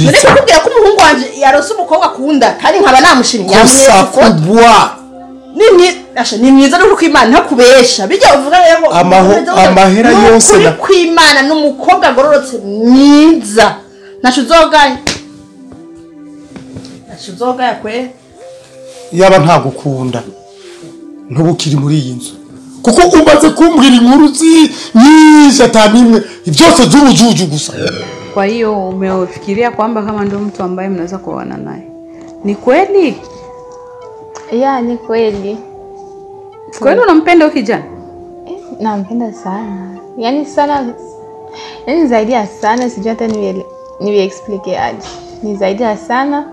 None kukubwira ko umuhungu wanje yarose umukobwa akunda kandi nkaba namushimye kosa kubwa ni mwiza no kwimana ntakubesha bijya uvuga rero amahera yose na kwimana n'umukobwa agororotse mwiza ntacu uzogaya kwe yaba ntagukunda ntubukiri muri iyi nzu kuko umaze kumbwira inkuru nyinshi atanimwe byose z'ubujuju gusa. Kwa hiyo umefikiria kwamba kama ndio mtu ambaye mnaweza kuoana naye? Ni kweli? Ya, ni kweli. Kweli unampenda huyo kijana? Nampenda sana. Yaani sana, yaani zaidi ya sana, sijui hata niwe explain aje. Ni zaidi ya sana.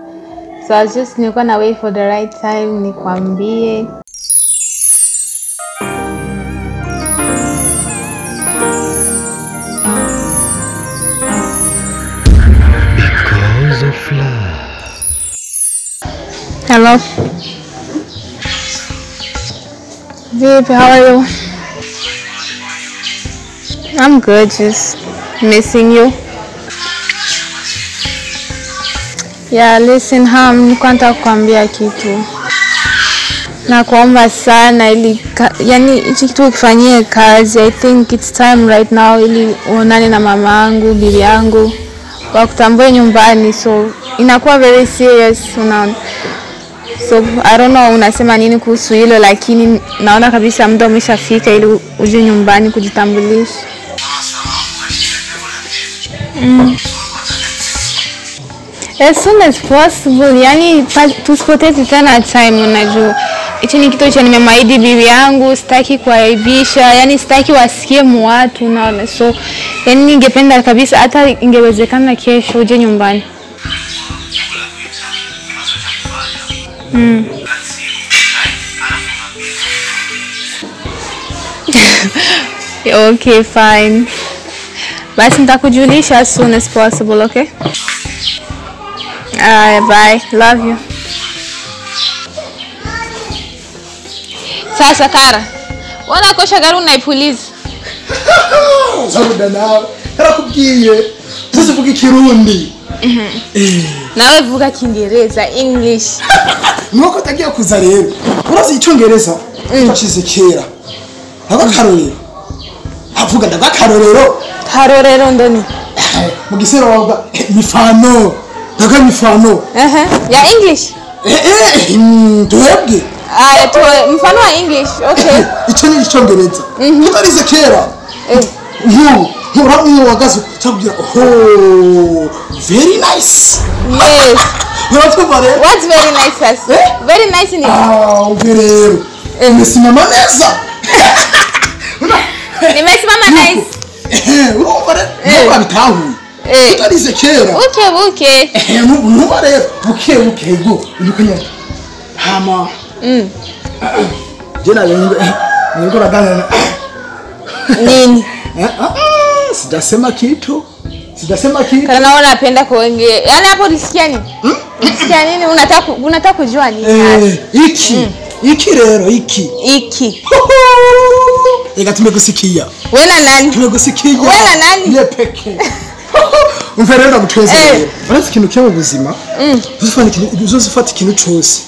So I just nilikuwa na wait for the right time nikwambie. Because of love. Hello. Vipi, how are you? I'm good, just missing you. Yeah, listen, Ham, nilikuwa nataka kukwambia kitu. Nakuomba sana ili yani hichi kitu ukifanyie kazi. I think it's time right now ili uonane na mama yangu, bibi yangu, wakutambue nyumbani, so inakuwa very serious, unaona. So I don't know unasema nini kuhusu hilo, lakini naona kabisa muda umeshafika ili uje nyumbani kujitambulisha. As soon as possible, yani tusipoteze tena time, unajua. Hichi ni kitu cha nimemwahidi bibi yangu, sitaki kuaibisha, yani sitaki wasikie watu, unaona. So yani ningependa kabisa hata ingewezekana kesho uje nyumbani. Okay, fine. Basi nitakujulisha as soon as possible, okay? Alright, bye. Love you. Sasa Kara, wana kosha gari unaipuliza. Saruda nawe, narakubwiye. Tuzivuga Kirundi. Nawe vuga Kiingereza, English. Nuko tagiye kuza rero. Urazi Icongereza? Twacize kera. Ndabakarorero. Avuga ndabakarorero. Karorero ndoni. Mu gisero bavuga mifano. Ndaga mifano. Ya English. Twebwe. Ah, tu mfano wa English. Okay. Ico ni Icongereza. Tutarize kera. Nk'ubu uramwe wagaze cyakubwira oh very nice. Yes. What's very nice first? Eh? Very nice in it. Ah, uberero. Nimesimama neza. Nimesimama nice. Urumva rero nuko bitahuye. Tutarize kera. Okay, okay. Nuba rero buke buke go unyuko hama. Jena niko nadhani nini? Sijasema kitu. Sijasema kitu. Kana naona napenda kuongea. Yaani hapo ulisikia nini? Ulisikia nini? Unataka kujua nini? Iki. Iki rero iki. Iki. Ega tumekusikia. Wewe na nani? Tumekusikia. Wewe na nani? Ndiye peke. Umva rero ndagutweze rero. Uretse ikintu cyo mu buzima. Uzofata ikintu cyose.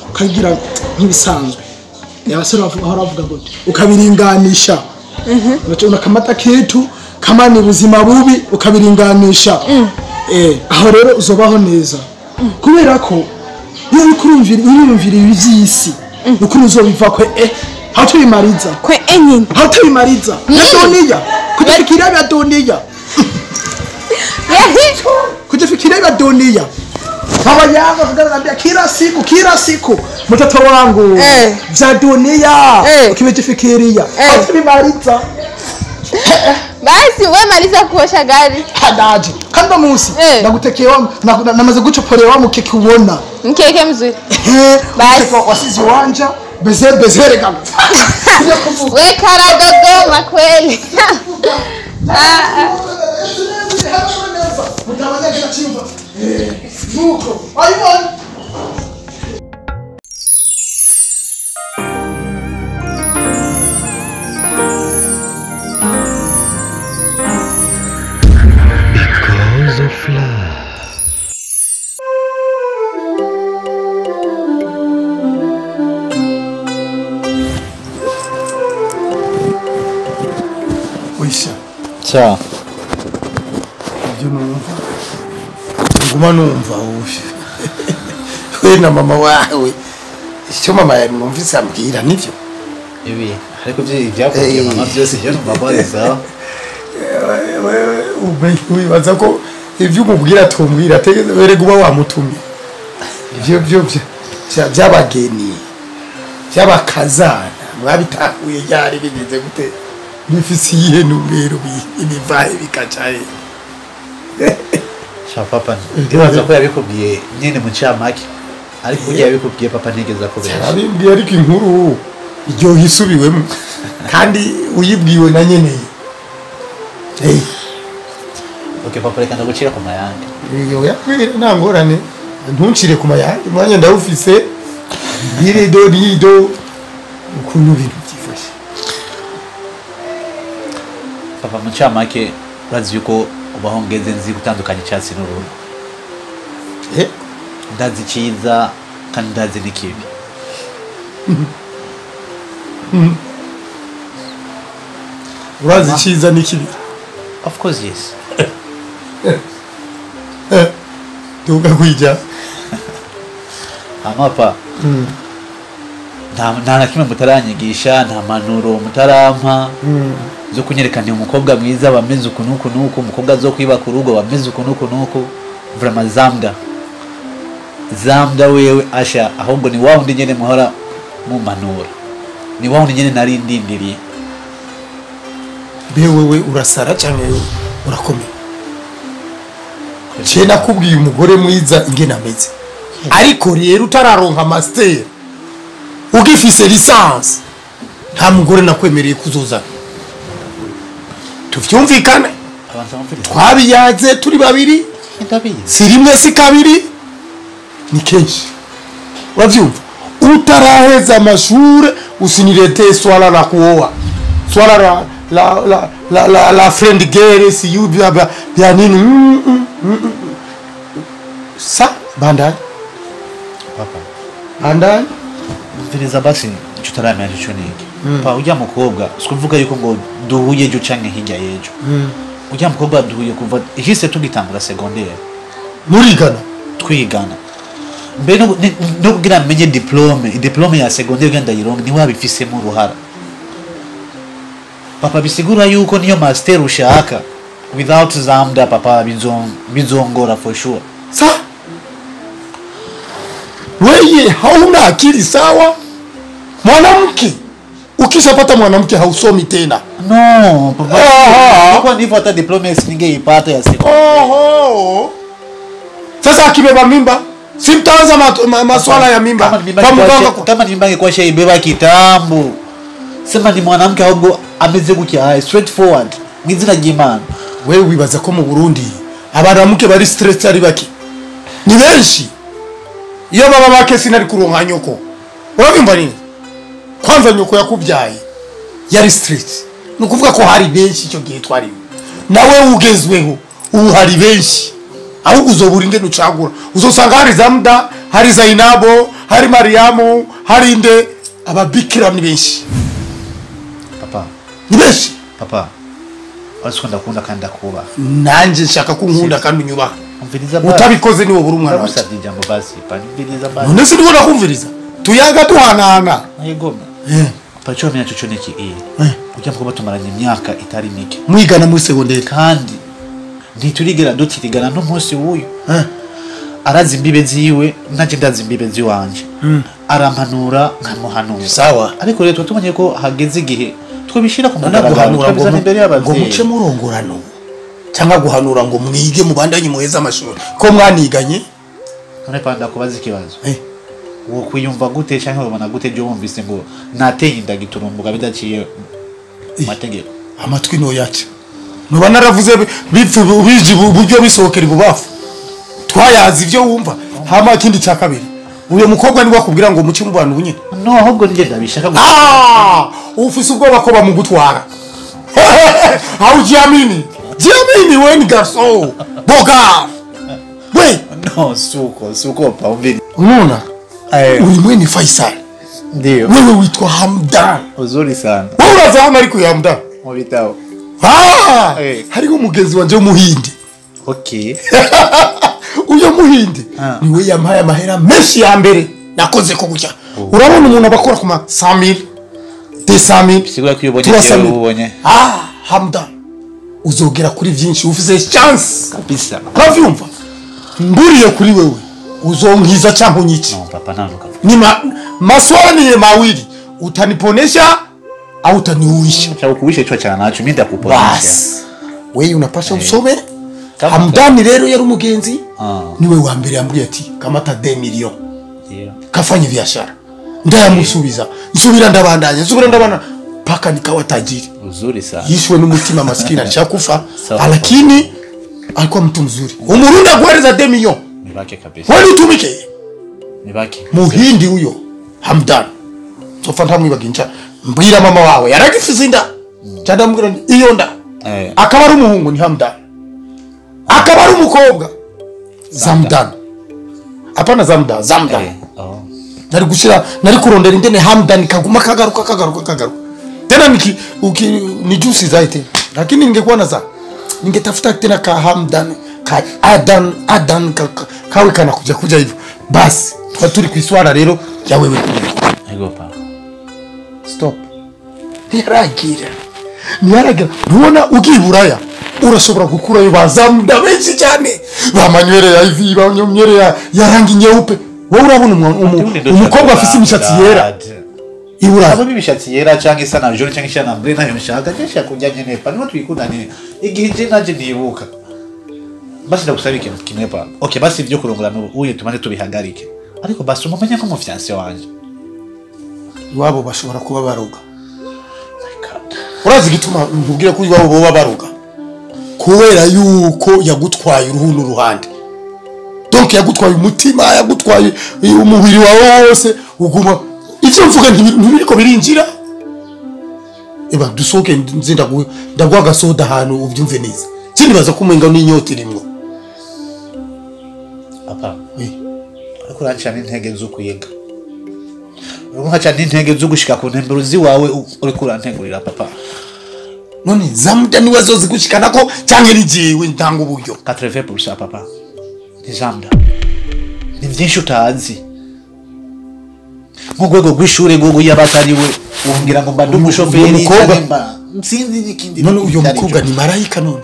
Ukagira nk'ibisanzwe. Abasore bahora bavuga ngo ukabiringanisha. Unakamata kitu kama ni buzima bubi ukabiringanisha. Aho rero uzobaho neza. Kubera ko iyo ukurumvira urumvira iby'isi ukuru uzobiva kwe hatubimariza kwe nyine hatubimariza ya dunia kujifikiria vya dunia kujifikiria vya dunia. Baba yangu akaniambia kila siku mtoto wangu vya dunia ukivifikiria hatubimariza. Basi wewe maliza kuosha gari. Hadaji. Kanda musi nagutekewa namaze gucoporewa mukeke ubona. Mkeke mzuri. Basi wasizi wanja beze bezere kama. Wewe Kara Dodoma kweli. Nuko. Ayibon. Because of love. Ciao. Ibyo numva nguma numva we na mama wawe icyo mama numvise ambwira nivyo ibi ariko ibyakuye mama byose je numva ko ari sawa. Wibaza ko ivyo umubwira atumbwira tegeze uba wamutumye ivyo byo by'abageni by'abakazana mwabitahuye ryari bimeze gute bifise iyihe ntumbero ibivahe bikacaye? Sha papa ndibaza ko yabikubwiye nyene mu ncamake ariko burya yabikubwiye papa ntigeze akubesha. Abimbwiye ariko inkuru iryoha isubiwemo kandi uyibwiwe na nyeneye. Okay papa reka ndagucira ku mayange. Oya nta ngorane ntuncire ku mayange umwanya ndawufise birido rido ukuntu ibintu byifashe. Papa mu ncamake urazi yuko ubaho ngeze nzi gutandukanya icyatsi n'uruhu. Ndazi icyiza kandi ndazi n'ikibi. Urazi icyiza n'ikibi? Of course yes. Tuga kwijya. Amapa. Nta na kimwe mutaranyigisha, nta manuro mutarampa. Zo kunyereka ni umukobwa mwiza bameze uku nuku nuku, umukobwa zo kwiba ku rugo bameze uku nuku nuku. Vraiment Zamda. Zamda wewe asha ahubwo ni wawe ndi nyene muhora mu manura. Ni wawe ndi nyene nari ndindiriye. Be wewe urasara cyane urakomeye. Je nakubwiye umugore mwiza ingene ameze. Ariko rero utararonka master ugifise licence nta mugore nakwemereye kuzozana. Tuvyumvikane twabiyaze turi babiri si rimwe si kabiri ni kenshi. Uravyumva? Utaraheza amashure usinirete swala la kuoa swala la la la la la, la friend girl si you bya bya nini sa bandai papa bandai mviriza basi tutaramenya ico niki. Pa ujya mukobwa sikuvuga yuko ngo duhuye ejo canke hirya yejo. Ujya mukobwa duhuye kuva ihise tugitangura secondaire murigana twigana mbe no kugira menye diplome ya secondaire genda yironga ni wabifisemo uruhara. Papa bisigura yuko niyo master ushaka without Zamda papa bizongora for sure. Sa weye hauna akili sawa? Mwanamke ukishapata mwanamke hausomi tena. No papa kwa ndivyo hata diploma singeipata ya secondaire. Oho. Sasa akibeba mimba si mtaanza maswala ya mimba. Kama ni mimba ingekuwa shaibeba kitambo. Sema ni mwanamke ahubwo ameze gutya straightforward mwizina ry'Imana. Wewe wibaza ko mu Burundi abaramuke bari stress ari baki? Ni benshi. Iyo baba bake sinari kuronka nyoko. Urabyumva nini? Kwanza nyoko yakubyaye yari stress. Nukuvuga ko hari benshi icyo gihe twari. Nawe ugezweho ubu hari benshi. Ahubwo uzobura ingene ucagura. Uzosanga hari Zamda, hari Zainabo, hari Mariamu, hari inde ababikira ni benshi. Papa. Ni benshi. Papa. Ariko ndakunda kandi ndakubaha. Nanje nshaka ko unkunda kandi unyubaha. Umviriza basi. Utabikoze ni wowe uri umwana wacu. Ndagusabye ijambo basi, pa umviriza basi. None se ndiko nakumviriza. Tuyaga tuhanana. Yego. Papa cyo menya cyo niki Ujya mukobwa tumaranye imyaka itari mike. Mwigana muri secondaire kandi ntiturigera dutirigana n'umunsi w'uyu. Arazi imbibe ziwe nanje ndazi imbibe ziwanje. Arampanura nkamuhanura. Sawa. Ariko rero tumenye ko hageze igihe twobishira ku mugaragaro twabizana imbere y'abavyeyi. Ngo muce murongorano cyangwa guhanura ngo mwige mubandanye muheza amashuri ko mwaniganye. None panda kubaza ikibazo. Wo kwiyumva gute cyangwa ubona gute byo wumvise ngo nateye inda giturumbuka bidaciye mategeko? Amatwi no yaca. Nuba naravuze bipfu biji buryo bisohokera ibubafu. Twayazi ivyo wumva. Hama ikindi cya kabiri. Uyo mukobwa ni wakubwira ngo muce mubana ubunye. No ahubwo nje ndabishaka. Ufise ubwoba ko bamugutwara. Haujiamini. Jiamini wewe ni garçon. Boga. We. No suko pa umviri. Unaona? Ulimwe ni Faisal. Ndio. Wewe uitwa Hamdan. Uzuri sana. Wewe unafahamu ariko ya Hamdan? Mu bitabo. Ah, hariho umugenzi wanje w'umuhindi. Okay. Uyo muhindi niwe yampaye amahera menshi ya mbere nakoze ko gutya. Urabona umuntu abakora kuma 100,000 200,000 sigura ko ubonye ubonye. Ah, Hamdan uzogera kuri byinshi ufise chance kabisa. Uravyumva? Mburiye kuri wewe uzonkiza cyangwa unyice. No papa ntanuka. Ni maswala ni mawili, utaniponesha au utaniuisha. Cha kuuisha icho cha nacho mimi ndakuponesha. Bas. Wewe unapasha usome. Hamdani rero yari umugenzi niwe wa mbere yambwiye ati kamata 2 million. Ndio. Kafanye biashara. Ndayamusubiza. Nsubira ndabandanya, nsubira ndabana paka nikawa tajiri. Uzuri sana. Yishwe n'umutima maskini alishakufa, lakini alikuwa mtu mzuri. Umurundi aguhereza 2 million. Nibake kabisa. Wewe utumike. Nibake. Muhindi huyo Hamdan. Sofa ntamwibaginja. Mbwira mama wawe yaragifise inda. Cyandamubwira iyo nda. Akaba ari umuhungu ni Hamdan. Akaba ari umukobwa Zamdan. Hapana Zamdan, Zamdan. Nari gushira nari kurondera indene Hamdan kaguma kagaruka kagaruka kagaruka. Tena niki ni juice zaite. Lakini ningekuwa na za ningetafuta tena ka Hamdan ka Adan Adan kawe kana kuja kuja hivyo. Basi tukaba turi kwiswara rero ya wewe. Ego pa. Stop. Ntiyaragira. Ntiyaragira. Ntubona ugiye urashobora gukurayo bazamda benshi cyane. Ba manywere ya ivi, ba nywere ya rangi nyeupe. Wowe urabona umukobwa afise imishatsi yera. Iburaya. Abo imishatsi yera cyangwa isa na jaune cyangwa isa na bleu nayo nshaka cyangwa kujya nyene pa niho twikundane. Igihe je naje nibuka. Basi ndagusaba ikintu kimwe pa. Okay basi ibyo kurongora uyu tumaze tubihagarike. Ariko basi umumenye ko umufiancé wanje. Iwabo bashobora kuba baroga. Urazi gituma nkubwira ko iwabo boba baroga. Kubera yuko yagutwaye uruhu n'uruhande. Donc yagutwaye umutima, yagutwaye umubiri wawe wose uguma ivyo mvuga ntibiriko birinjira. Eba dusoke nzinda ndagwa gasoda hano ubyumve neza. Sinibaza ko umenga n'inyota irimwo. Papa. Oui. Ariko urancana intege zo kuyiga. Urumva n'intege zo gushika ku ntembero ziwawe uriko urantegurira papa. None Zamda niwe azozigushikana ko cyangwa ni jewe ntanga uburyo. 80% papa. Ni Zamda. Ni byinshi utazi. Mu rwego rw'ishure gogo yabatariwe umbwira ngo mba ndumushoferi cyangwa mba sinzi n'ikindi. None uyo mukobwa ni marayika none.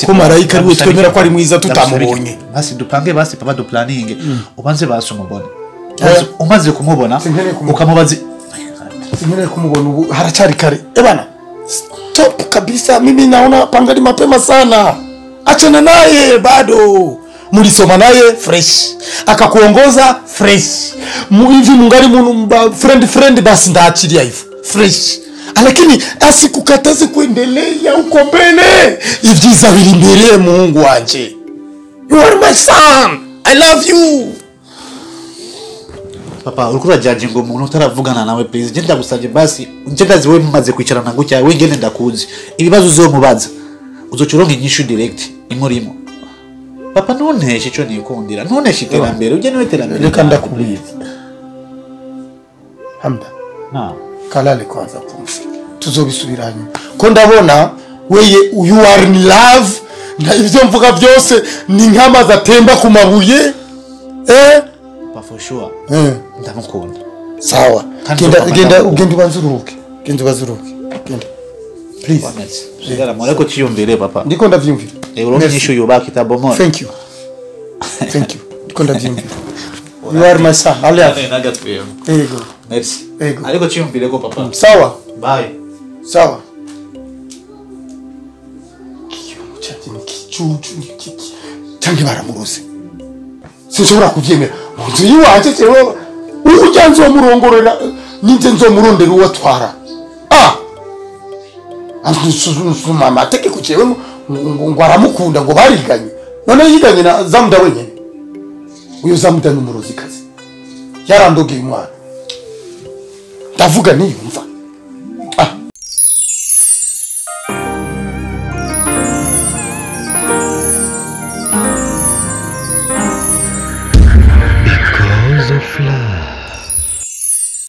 Ko marayika ariwe twemera ko ari mwiza tutamubonye. Basi dupange basi papa duplaninge. Ubanze basi umubone. Umaze kumubona ukamubaza. Sinkeneye kumubona ubu haracyari kare. Ebana. Stop kabisa, mimi naona pangali mapema sana. Achana naye bado. Mulisoma naye fresh. Akakuongoza fresh. Hivi mungali munu friend basi ndaachilia hivyo. Fresh. Lakini asikukataze kuendelea uko mbele. Ivyiza biri imbere Mungu wanje. You are my son. I love you. Papa uriko urajaje ngo umuntu utaravugana nawe please je ndagusabye basi nje ndazi wewe mumaze kwicarana gutya wewe ngene ndakuzi ibibazo uzomubaza uzocuronka inyishu direct imurimo. Papa ntunteshe ico nikundira ntunteshe iterambere ujye niwe iterambere. Reka ndakubwiza Hamda na kalale kwanza pumzika tuzobisubira hanyuma ko ndabona weye you are in love na ivyo mvuga byose ni nk'amazi atemba ku mabuye. Papa for sure. Ndamukunda. Sawa. Genda genda ubanzuruke. Genda ubanzuruke. Genda. Please. Sigara mureko chiyumvire papa. Ndiko ndavyumvira. Uronke inyishu yubaka itabomora. Thank you. Thank you. Ndiko ndavyumvira. You are my son. Alias. Ego. Merci. Ego. Ariko chiyumvire ko papa. Sawa. Bye. Sawa. Kiyo kicucu cyangwa baramuroze. Sinshobora kuvyemera. Munzu yiwanje cyewe ujya nzomurongorera ninje nzomurondera uwatwara. Ah! Anzusuma amategeko cyewe ngo aramukunda ngo bariganye. None yiganye na Zamda wenyene. Uyo Zamda ni umurozikazi. Yarandogiye umwana. Ndavuga niyumva. Ah! Because of love.